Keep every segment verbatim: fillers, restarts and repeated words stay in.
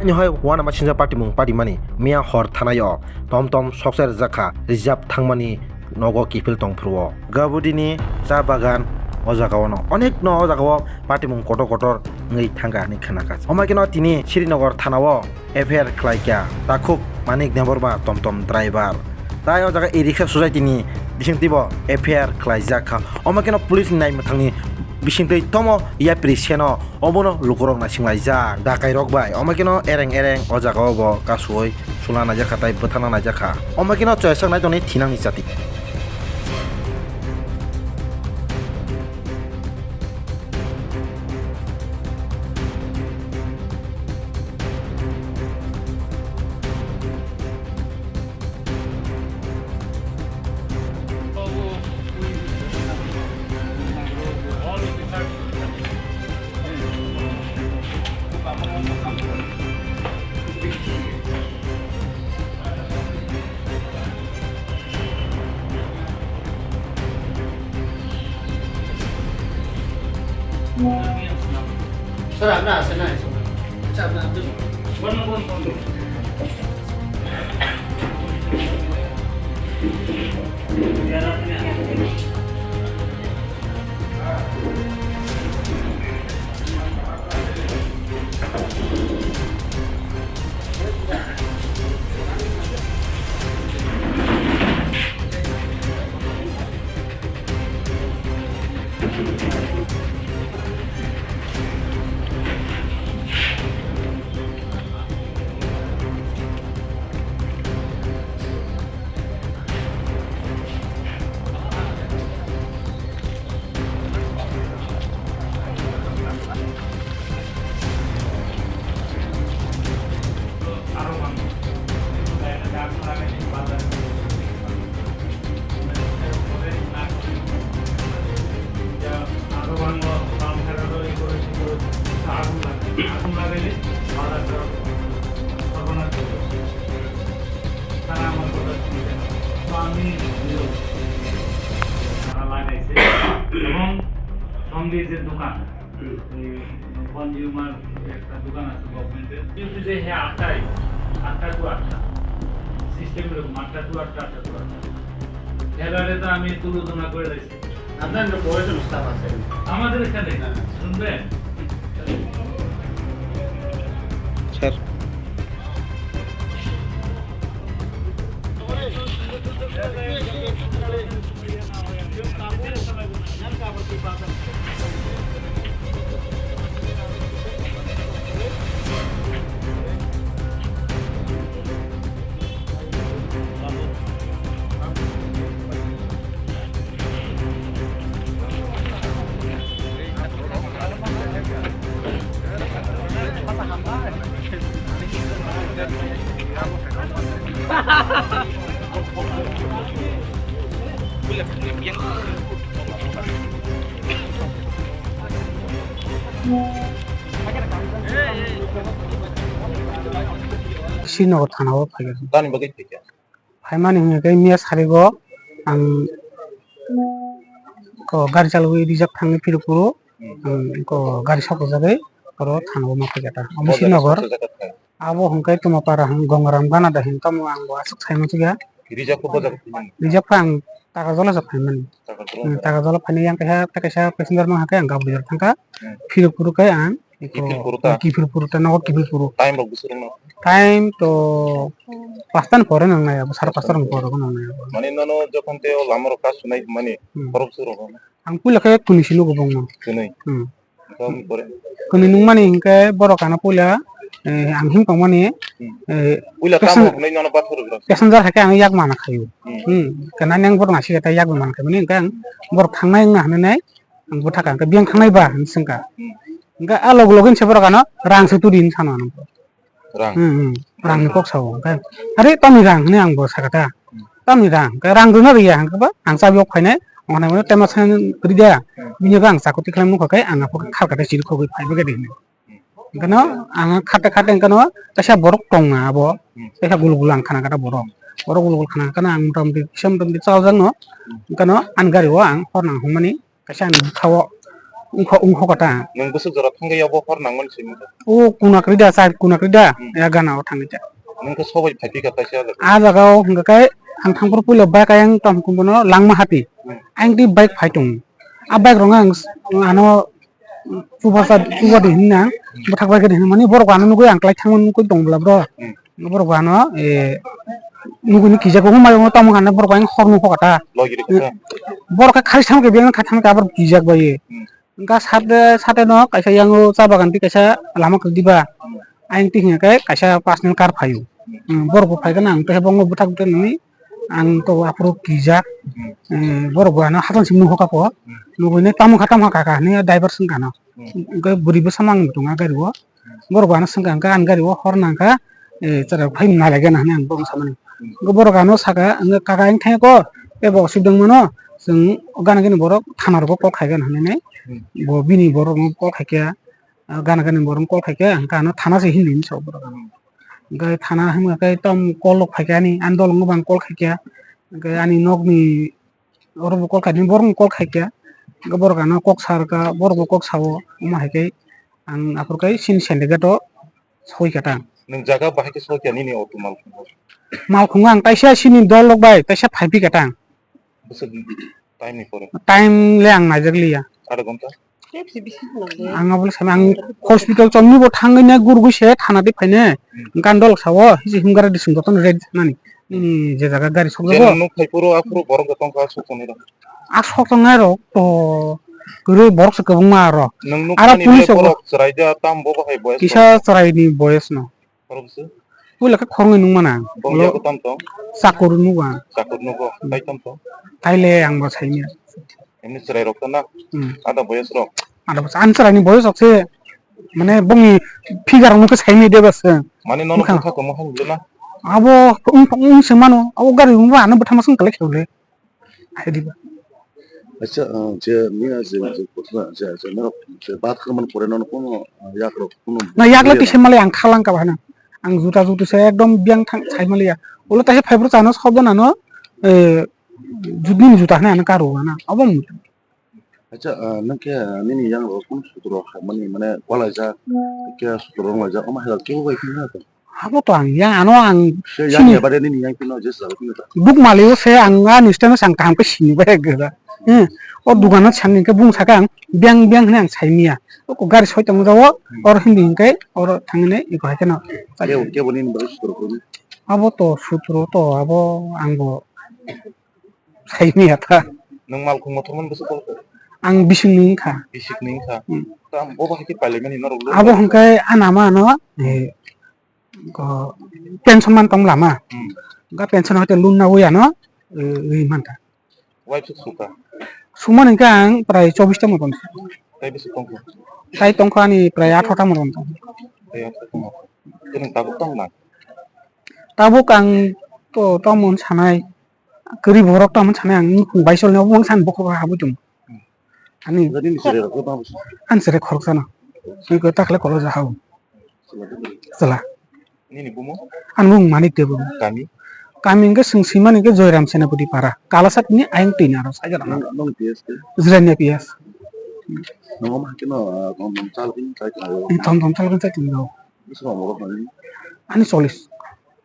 Nihoi uanama sinjak patimung patimani miya hor thanai o tom tom soksa rijak kha, rijab thangmani nogo kiphil tong phuru o. Gabudini cha bagan o jaga o no onek no o jaga o patimung kotor kotor wngwi thangkha hinwi khna kha. Omo khe no tini Srinagar thana o F I R khlai kha takhuk Manik Debbarma tom tom driver. Tai o jaga e-rickshaw society ni bisingtwi bo F I R khlaijak kha. Omo khe no police ni naimwthangni bisingtwi tomo yapri seno obono lukurok naisinglaijak dakairok bai. Omo khe no ereng ereng o jaga o bo kasuoi sula naijak kha tai bwthangna naijak kha. Omo khe no choyasaknai tongni thinangni chati. Sir, আপনার আছে না? আচ্ছা, আপনার আপনি আগুন লাগাইলে বাজারটা সর্বনাশ হয়ে যাবে। তারা আমার কথা শুনবে না। তো আমি বিরোধ। তারা লাগাইছে এবং সঙ্গে যে দোকান, এই কনজিউমার একটা দোকান আছে গভর্নমেন্টের, কিন্তু যে হ্যাঁ আটটায়, আটটা টু আটটা, সিস্টেম এরকম, আটটা টু আটটা, আটটা টু আটটা। এবারে তো আমি তুলোধনা করে দিয়েছি। আপনার একটা প্রয়োজন স্টাফ আছে। আমাদের এখানে হ্যাঁ। শুনবেন? Sir. Srinagar thana o phaikha. Tamni bagwi phaikha? Phaimani hwnwi khe miya sarigo ang ko gari chalogwi rijak thangwi phirukphuru, hmm, ang ko gari sokjagwi oro thana o ma phaikha ta. Omo Srinagar. Abo hwnkhe Tumapara hwn Gongaram gana da hwn tamo ang bo aswk sai mansuya. Rijak khe bo jaga phaimani? Rijak pha ang Takarjala sa phaimani. Takarjala. Hmm, Takarjala phaini yang kaisa, kaisa passenger mang hakhe ang Gabri jora thangkha. Hmm. Phirukphuru khe ang eko Kiphilphuru ta? Kiphilphuru ta, nogo Kiphilphuru. Time rok bwswk rwngno? Time to pasta ni pore nangnai abo, sare pasta ni pore nangnai abo. Mane nono jokhon tei o lama rok kasunai mani, hmm, khorok bwswk rwngno? Ang puila khe kwnwi se nugo bongno. Kwnwi? Hmm. Boni pore? Kwnwi nungmani hinkhe borok ano puila, eh, ang him tongmani, hmm, eh, puila passenger tamo hwnwi nono bathoro bwrok? Passenger hakhe ang yak mana khaio. Hmm. Hmm. Kana nang borok nasikhe ta yak mana khaimani hinkhe ang borok thangnai wngna hinwi nai ang bwthakha hinkhe biyang thangnai ba hinwi swngkha. Hmm. Hinkhe a log login se borok ano rang se turi hinwi sano ano. Rang. Hmm, hmm. Rang ni kok sao. Khe, "Are, tamni rang?" hinwi ang bo sakha ta. Hmm. "Tamni rang?" Khe, "Rang rwna rwya," hwnkhe ba, ang chabi o phainai, omo hwnwi tema san kwrwi de. Hmm. Bini rang chakoti khlai mukha khe, ang aphuru kharkha ta chiri khogwi phai bagwi de hinwi. Hmm. Hwnkhe no, ang khatte khatte hwnkhe no, kaisa borok tong na abo, hmm, kaisa gul gul ang khana kha ta borok. Borok gul gul khana kha na ang mota moti, kisa mota moti chajak no, hmm, hwnkhe no, ani gari o ang hor nang hwnmani, kaisa ani bwkha o Wngkha, wngkha kata. Nwng bwswk jora thangwi abo hor nangmani simi kha? O kuna kwrwi da, char kuna kwrwi da, Hmm. ya gana o thangwi da. Nwng khe sobai phai phika taisa jaga. A jaga o hwnkha khe ang thangphuru puila bike ayang tong kumbono langma hati. Hmm. Ayang twi bike phai tongo. A bike rok ang s-, ano chubacha, chuba di hinna, bwthak bai khe di hinmani borok ano nugwi ang klai thangmani nugwi tong bwla bro. Hmm. Borok ano, eh, nugwi ni kijak bo mai tamo hwnna borok ang hor nukho kata. Logi rikha. Borok khe khari thangkhe biyang kha thangkhe abo kijak bai. Hmm. Wngkha sade, sade no kaisa yango cha bagan twi kaisa lama kwrwi diba. Ayang twi hwnka khe kaisa personal car phaio. Hmm, borok bo phai khe nang tei bo wngkha bwthak bwthak nini ang to aphuru kijak. Hmm. Eh, borok bo ano hathon simi nukho kha po. Hmm. Nugwi ni tamo kha tamo kha kha hinwi driver swngkha no. Hmm. Hwnkhe bwrwi bwsa mang tongo gari o. Borok bo ano swngkha hwnkhe ani gari o hor nangkha, eh, chwrai phai nai lai gana hinwi ang borokno samani. Hmm. Hwnkhe borok ano saka, hwnkhe kaka wng thangkhe ko, tei bo osubidwng mano, chwng gana gini borok thana rogo call khai gana hinwi nai. Hmm. Bo bini borokno call khai khe, ah, gana gini borokno call khai khe, hwnkhe ano thana se hinwi hinwi sa borok ano. Hwnkhe thana hwnba khe tamo call rok phai khe ani, ani dol wngbo ang call khai khe, hwnkhe ani nokni oro bo call khai di, borok no call khai khe, hwnkhe borok ano kok sa rwkha, borok bo kok sao, omo hai khe ang aphuru khe chini syndicate o soi kha ta. Nwng jaga bahai khe soi kha nini auto malkhung? Malkhung ang taisa chini dol rok bai taisa phai phi kha ta. Bwswk time ni pore? Time le ang naijak liya. Adha ghonta? Ang abo le sana, ang hospital chomni bo thangwi na gurgwi se thana di phaine. Hmm. Gan dol sao, hisi himgara di sung jotono red nani. Nini je jaga gari sok jago. Nuk khai puro, aphuru borok bo tongkha, sok tongnai rok. A sok tongnai rok to kwrwi borok se kwbangma aro. Nwng nuk aro mani police le rok bo borok chwrai da, tam bo bahai boyes kisa rok. Chwrai ni boyes no. Borok se? Puila khe khoroknwi nukmana. Bong ulo yago tam tong? Chakur nugo ang. Chakur nugo, hmm. Tai tam tong? Tai le ang bo saimya. Emni chwrai rok to na? Hmm. Ada boyes rok? Ada boyes, ani chwrai ni boyes rok se, mane bongni figure rok nukhe saimya de bas. Mane nono bwkha tongma hai nukle na? Abo wng, wng se mano, abo gari wngbo ano bwtha masung kalai khe ule. Hai diba. Acha, ah, je miya je, je, je, je, je, norok je bat khwmani pore nono kuno, ah, yak rok kuno. Na yak le kisa malai ang khalang ka bahana. Ang juta jutu se ekdom biang thang sai malai ya. Ulo taisa phai bro chano sobo nano, eh, judni juta hana ano karo na. Abo mu. Acha, ah, nang khe, ah, nini yang rok kun sutro khamani mane kwlaijak, khe sutro wng laijak, omo hai rok kebo bai phino to. Abo to ang yang ano ang se yang sini ya bare nini yang phino je sa phino ta. Buk mali o se ang ani stand o sang kaham khe sini bai gura. Hmm. O dugan o sani khe bung saka ang biang biang hwnwi ang sai miya. O ko gari soi tong jago, hmm, or hindi hingke or thangni iko hai khe no. Kebo, kebo nini bai sutro khamani. Abo to sutro to abo ang bo Saimya ta. Nwng malkhung mothor man bwswk kolkha? Ang bising ni wngkha. Bisik ni wngkha. Hmm. Tam bo bahai khe pailaimani norok lo. Abo hwnkhe ana ma ano, eh, ko pension man tong lama. Hmm. Ga pension hoite loan na wi ano, eh, wi man ta. Wife suk suka? Suman hwnkhe ang prai chobbish ta moton. Tai bwswk tongkha? Tai tongkha ani prai atharo ta moton tong. Tai atharo ta moton. Nwng tabuk tong na? Tabuk ang to tamo sanai. Kwrwi borok tamo sanai ang nukhung bai solni obo wngsan bokhok habwi tong. Ani. Jadi ni sere rok ba bwswk? Ani sere khorok sana. Ni ko takle kolo ja hau. Sala. Nini bumo? Ani bumo Manik Debbarma. Kami? Kami hwnkhe chwng swimani hwnkhe Joyram Senapati para. Kalasat ni ayang twi ni aro side o. Nang, nang P S ke? Jirania P S. Nang omo hakhe no, ah, tom tom chal kini chai tong. Tom tom chal kini chai tong. Bwswk rok nani? Ani chollish.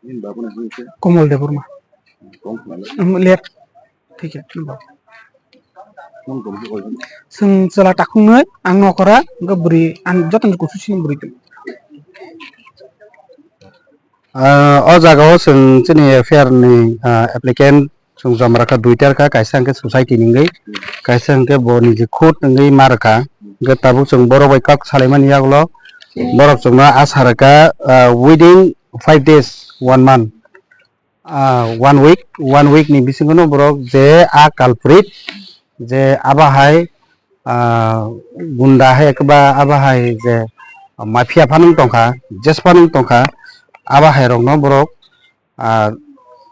Nini baba ni hwnkhe? Komol Debbarma. Tong khna le? Um, late. Thik ya, nang baba. Nang tong khe koi? Chwng chwla takhuknwi ang nokora, hwnkhe bwrwi ang joto ni kusu sini bwrwi tong. Ah, o jaga o chwng chini F I R ni, ah, applicant Chwng joma rwkha duitar kha, kaisa hwnkhe society ni wngwi, kaisa hwnkhe bo niji khud wngwi ma rwkha. Hwnkhe tabuk chwng borok bai kok salaimani yagulo borok chwngno asa rwkha, ah, within five days, one month, ah, one week, one week ni bisingo no borok je a culprit, je abo hai, ah, gunda hai eba abo hai je mafia phano wng tongkha, jes phano wng tongkha, abo hai rokno borok, ah,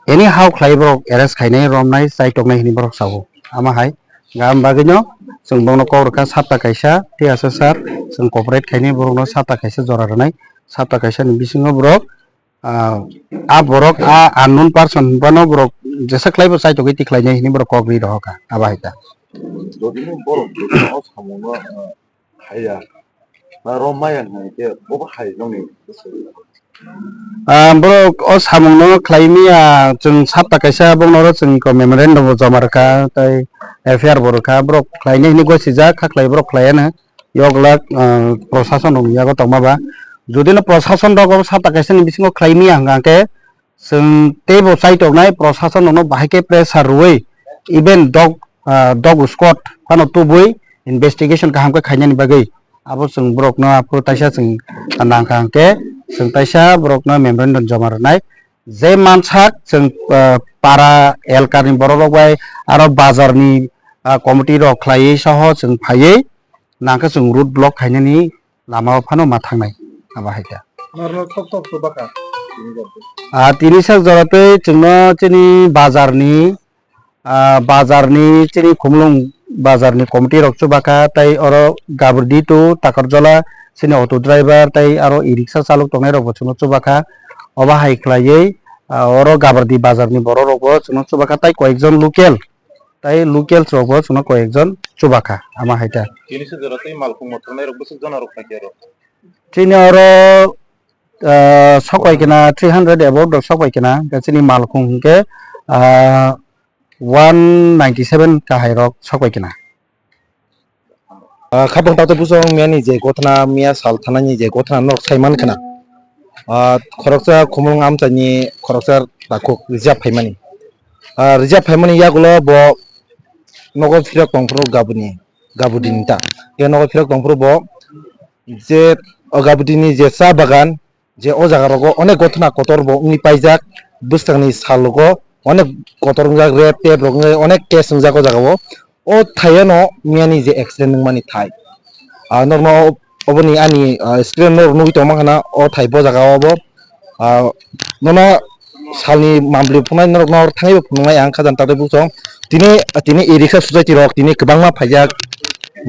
anyhow khlai borok arrest khainai, romnai, chaitoknai hinwi borok sao. Ama hai, gam bagwino chwng bongno kok rwkha sapta kaisa, thik ase sir, chwng cooperate khainai borokno sapta kaisa jora rwnai, sapta kaisa ni bisingo borok, ah, a borok, a unknown person hinphano borok jesa khlaibo chaitokgwi tikhlainai hinwi borok kok ri rohorkha, abo hai ta. Jodi borok, jodi o samungno, ah, Haya. Na rom maya hwnka khe bobo hai nongni. Ah, borok o samung no khlai maya, chwng sapta kaisa borok no chwng ko memorandum bo joma rwkha, tei F I R bo rwkha, borok khlai nai hinwi gosijak, kha khlai borok khlai ya no. Yok lak, ah, prosason rok ni yago tongma ba. Jodi no prosason rok o sapta kaisa ni bisingo khlai maya hwnka khe, chwng teibo chaitok nai prosason rok no bahai khe pressure rwui, even dog, ah, dog squad phano tubui investigation kaham khe khainani bagwi. Abo chwng borok no aphuru taisa chwng nangkha hwnkhe, chwng taisa borok no memorandum joma rwnai. Je mansak chwng, ah, para elkani borok rok bai aro bazar ni, ah, committee rok khlaiwi soho chwng phaiwi nangkhe chwng road block khainani lama o phano ma thangnai abo hai khe. Norok thok thok chubakha. Ah, tini sak jora tei chwngno chini bazar ni, ah, bazar ni chini Khumulwng bazar ni committee rok chubakha tei oro Gabardi to Takarjola chini auto driver tei aro e-rickshaw chalok tongnai rok bo chwngno chubakha. Obo hai khlaiwi, ah, oro Gabardi bazar ni borok rok bo chwngno chubakha tei koi ek jon local. Tai locals rok bo chwngno koi ek jon chubakha, ama hai ta. Tini se jora tei malkhung mothornai rok bwswk jona rok phai khe oro? Chini oro, ah, sok pai kena three hundred above rok sok pai kena, hwnkhe chini malkhung hwnkhe, ah, one ninety seven kahai rok sok pai kena. Ah, khabang tato buso wng miyani je gothana, miya sal thanani je gothana norok sai man khna. Ah, khoroksa Khumulwng amchaini khoroksa takhuk reserve phaimani. Ah, reserve phaimani yagulo bo nogo phirok tongphuru gabuni, gabudini ta. Khe nogo phirok tongphuru bo je o gabudini je cha bagan, je o jaga rogo onek gothana kotor bo wngwi paijak, bwskangni salogo onek kotor wngjak, rape tape rok wngwi onek case wngjak o jaga o. O thaiyano miyani je accident wngmani thai, ah, norokno oboni ani, ah, screen norok nugwi tongma khana o thai bo jaga o bo, ah, nono salni mambli phunai norokno thangwi bo phunuknai ang khajan tatai buchong. Tini, tini e-rickshaw society rok tini kwbangma phaijak,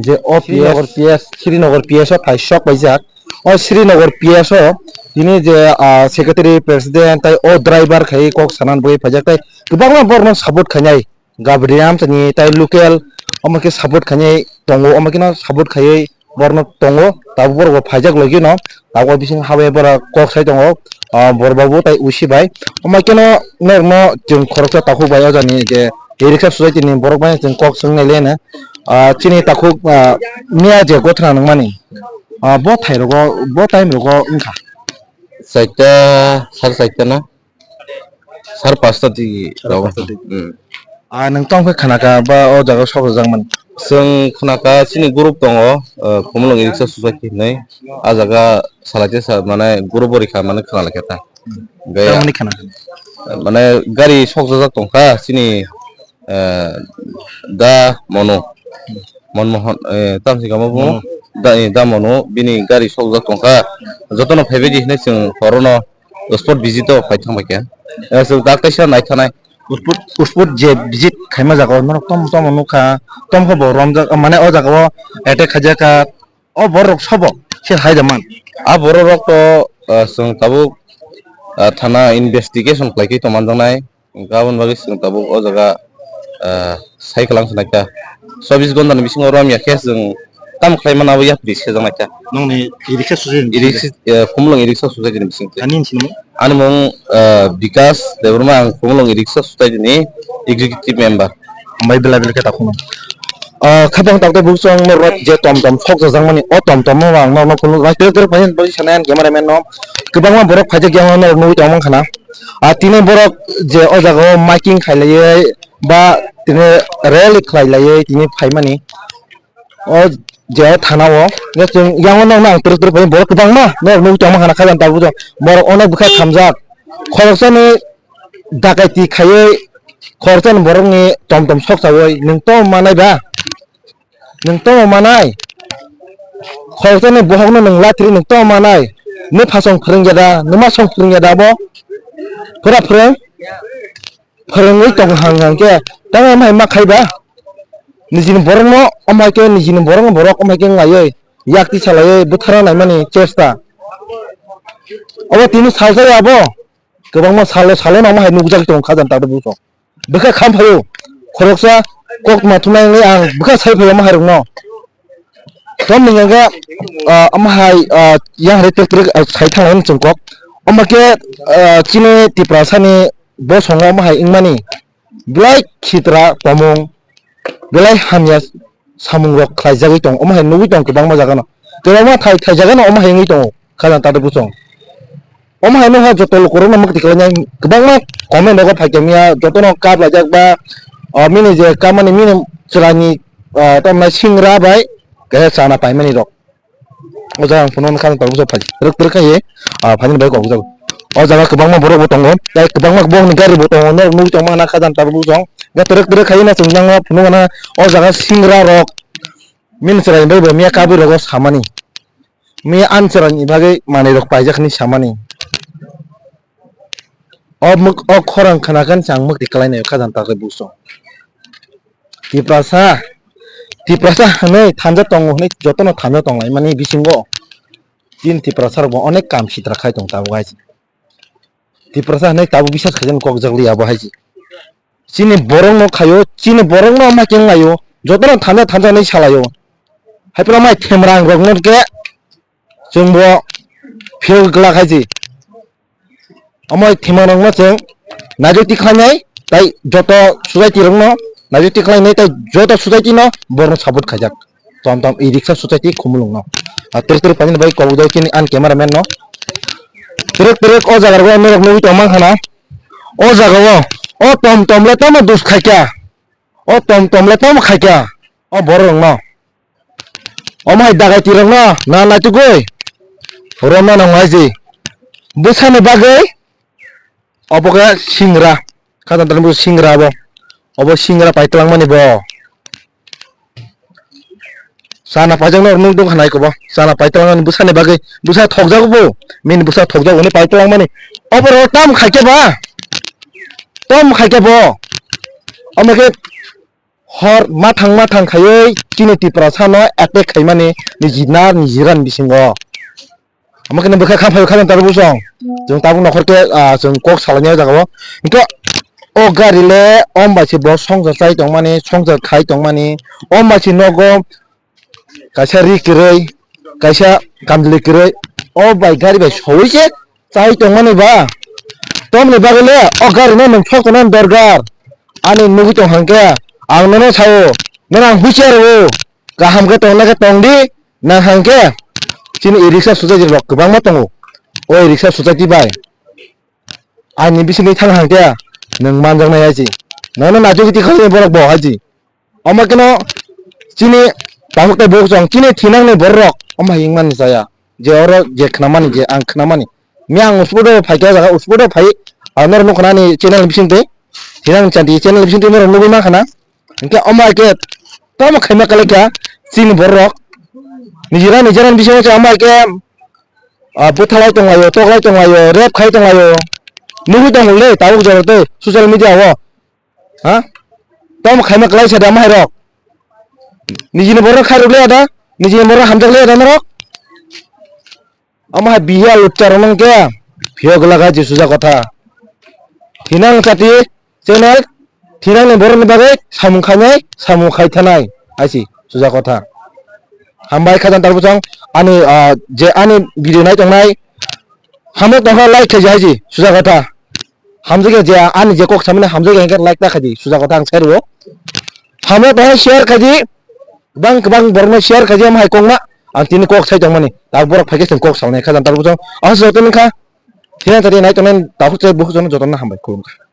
je o P S, Srinagar P S, Srinagar P S o phai sok paijak. O Srinagar P S o tini je, ah, secretary, president tai o driver khai kok sanan bui phaijak tai kwbangma borno support khainai. Gabri amchani tai local omo khe support khainai tongo, omo kheno support khaiwi borno tongo. Tabuk borok bo phaijak logi no tabuk bising habai bora kok sai tongo, ah, bor babu tai usi bai. Omo kheno norokno chwng khoroksa takhuk bai o jani je e-rickshaw society ni borok bai chwng kok swng nai le no. Ah, chini takhuk, ah, miya je gothana nangmani, ah, bo thai rogo, bo time rogo wngkha. Chaita, sar chaita na? Sar pasta di. Sar pasta di. Hmm. Ah, nwng tong khe khana kha ba o jaga o sok rwjak mani? Chwng khana kha chini group tongo, ah, Khumulwng e-rickshaw society hinwi. Ah jaga salai te sa, mane group bo rikha mane khana lai kha ta. Hwnkhe tamoni khana kha? Mane gari sok jajak tong kha chini, ah, da mono. Monmohon, eh, tamsi kamo bumo? Mono. Da, eh, da mono, bini gari sok jak tong kha. Jotono phaibai di hinwi chwng horo no spot visit o phai thang bai kha. Eh, chwng dak kaisa nai thanai. Spot, spot je visit khaima jaga o norok tom tom nukha, tom khe bo romjak, mane o jaga o attack khaijak kha. O borok sobo se hai da man. A borok rok to, ah, chwng tabuk, ah, thana investigation khlai khe tong man jaknai. Hwnkhe aboni bagwi chwng tabuk o jaga, ah, cycle ang se naikha. Chobbish ghonta ni bisingo romya khe chwng tamo khlai mano abo yapri sejak naikha. Nongni e-rickshaw society ni E-rickshaw, eh, Khumulwng e-rickshaw society ni bisingtwi. Ani sinimung? Ani mung, ah, Bikas Debbarma, ang Khumulwng e-rickshaw society ni executive member. Hambai belai belai khe takhukno. Ah, khabang takte buchung norok je tom tom sok jajak mani, o tom tom no ang norok kunu bai tere tere pai bai sanai ang cameraman no. Kwbangma borok phaijak yang norok nugwi tongmang khana. Ah, tini borok je o jaga o miking khailaiwi ba tini rally khlailaiwi tini phaimani. O je o thana o, nge chwng yang o nokno ang twrwk twrwk bai borok kwbangma norok nugwi tongma khana kha jani tabuk jang. Borok ono bwkha thamjak. Khoroksani dakaiti khaiwi khoroksani borokni tom tom sok chawi nwng tamo manai ba? Nwng tamo manai? Khoroksani bohokno nwng lathiri nwng tamo manai? Nw phasong phwrwngya da, nw masong phwrwngya da bo? Pura phwrwng? Phwrwngwi tong hang hang khe, tamo amhai ma khai ba? Nijini borokno, amhai khe nijini borokno borok amhai khe wngaiwi, yak tisa laiwi bwtharna naimani chesta. Obo tini salsa ya abo? Kwbangma salo, salo no amhai nukjagwi tong kha jani tabuk bwswk. Bwkha kham phaio, khoroksa kok ma thumnai wngwi ang bwkha sai phaio amhai rokno. Tom ni hwnka, ah, omo hai, ah, yang hai twk twk, ah, sai thang laimani chwng kok. Omo khe, ah, chini Tiprasani bosongo omo hai wngmani. Belai khitra tomung, belai hamya samung rok khlai jagwi tong. Omo hai nugwi tong kwbangma jaga no. Kwbangma thai, thai jaga no omo hai wngwi tongo. Khajang taduk bosong. Omo hai no ha joto lukurok no mwkti khlainai kwbangma comment rogo phai tongya, joto no kap laijak ba, o mini je kamani mini chwraini, o, tamo singra bai kaisa chana paimani rok. O jaga ang phunukna khajang tabuk phai rwk twrwk khaye, a, phaini bai kok jago. O jaga kwbangma borok bo tongo, tei kwbangma borokni gari bo tongo, norok nugwi tongma khana khajang tabuk bosong. Ga twrwk twrwk khaye na chwng jangma phunukna o jaga singra rok mini chwraini bai bo miya kabwi rogo samani. Miya ani chwraini bagwi manwi rok paijak hinwi samani. O mwk-, o khorang khwnakhani chwng mwkti kwlainai khajang tabuk bosong. Tiprasa, Tiprasa hwnwi thanja tongo hwnwi jotono thanja tonglaimani bisingo chini Tiprasa rok bo onek kam sitra khai tong tabuk hai se. Tiprasa hwnwi tabuk bisas khaijak kok jak liya bo hai se. Chini borok no khaio, chini borok no ma keng laio, jotono thanja thanja hwnwi salaio. Hai phano mai themrang rok no khe chwng bo phiyok glak hai se. Omo thima rok no chwng naijak tikhlainai, tai joto society rok no naijak tikhlainai, tai joto society no borok no support khaijak. Tom tom e rickshaw society Khumulwng no. A twrwk twrwk paini bai kok dai kini an camera man no. Twrwk twrwk o jaga rok norok nugwi tong man khana. O jaga o, o tom tom le tamo dus khaikha. O tom tom le tamo khaikha. O borok rok no. Omo hai dagaiti rok no na naitugwi romna nang hai se. Bwsani bagwi obo khe singra. Khajang tani bo singra bo. Obo singra pai twlangmani bo. Chana paijak no nuk duk hanai kobo. Chana pai twlangmani bwsani bagwi. Bwsa thokjago bo. Mini bwsa thokjago ni pai twlangmani. Obo ro tam khaikhe ba. Tam khaikhe bo. Omo khe hor mathang mathang khaiwi chini Tiprasa no attack khaimani niji nar niji ran bisingo. Omo khe bwkha kha phaio khajang tabuk bosong. Chwng tabuk nokhor khe, ah, chwng kok salainai o jaga o. Hwnkhe o gari le om bai se bo songchar chai tongmani, songchar khai tongmani. Om bai se nogo kaisa ri kwrwi, kaisa kamjli kwrwi. O bai gari bai sowi se chai tongmani ba. Tomni bagwi le o gari no nwng sok tongnani dorkar. Ani nugwi tong hangkhe ang nono sao, nono ang husiar o. Kaham khe tongna khe tong di, nang hangkhe chini e-rickshaw society rok kwbangma tongo. O e-rickshaw society bai aini bisingtwi thang hangkhe nwng manjaknai hai se. Nono naisugwi tikhalni borok bo hai se. Omo kheno chini tabuk tei bok chwng chini thinangni borok omo hai wngmani chaya. Je oro je khnamani je ang khnamani. Miyang uspudo phaikha jaga uspudo phai ang norok nukha ani channel bisingtwi. Thinang chanti channel bisingtwi norok nugwi mankha na. Hwnkhe omo hai khe tamo khaima kwlaikha chini borok. Nijera nijera bisingo se omo hai khe, ah, bwthalai tonglaio, toklai tonglaio, rep khai tonglaio. Nugwi tongmung le tabuk jora tei social media o. Ha? Tamo khaima kwlai sa da omo hai rok. Nijini borok khai rwk le da? Nijini borok hamjak le da norok? Omo hai biya lupcha rok nang khe phiyok laga je suja kotha. Thinang chati channel thinang ni borok ni bagwi samung khainai samung khai thanai hai se suja kotha. Hambai khajang tabuk bosong ani, ah, je ani video nai tongnai hamjak tongkha like khaidi hai se suja kotha. Hamjakya je ani je kok samani hamjakya hwnkhe like ta khaidi suja kotha ang sai rwo. Hamjak tongkha share khaidi. Kwbang kwbang borokno share khaidi omo hai kokma ang tini kok sai tongmani. Tabuk borok phaikhe chwng kok salnai kha jang tabuk chwng. Aswk joto nungkha. Thina tari nai tongnai tabuk chai bukhuk jono jotono hambai khulumkha.